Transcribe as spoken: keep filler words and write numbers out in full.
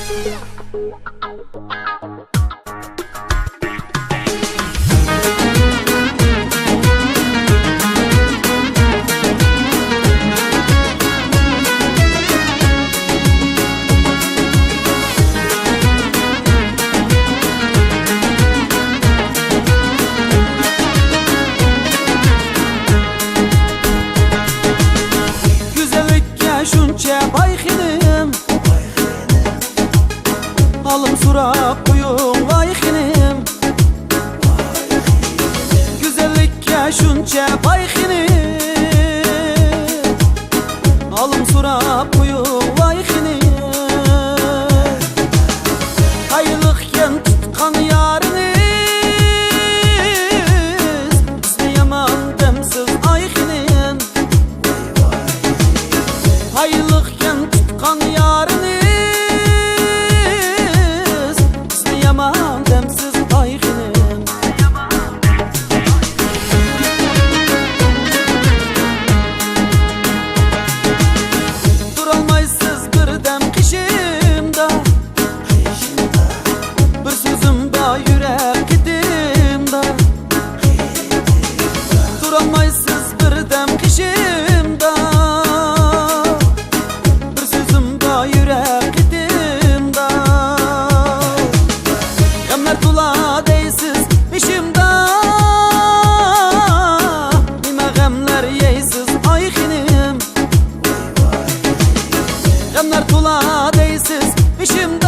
گۈزەللىككە شۇنچە باي خېنىم، ھالىم سوراپ قويۇڭ ۋاي خېنىم. گۈزەللىككە شۇنچە باي خېنىم، ھالىم سوراپ قويۇڭ ۋاي خېنىم. ھايلىقكەن تۇتقان يارىنى، بىزنى يامان دەمسىز ئاي خېنىم. ھايلىقكەن تۇتقان يارىنى، بىزنى يامان دەمسىز ئاي خېنىم. تۇرالمايسىز بىردەم قېشىمدا، بىر سۆزۈم بار يۈرەك قېتىمدا. تۇرالمايسىز بىردەم قېشىمدا، بىر سۆزۈم بار يۈرەك قېتىمدا. غەملەر تولا دەيسىز بېشىمدا، نېمە غەملەر يەيسىز ئاي خېنىم؟ غەملەر تولا دەيسىز بېشىمدا.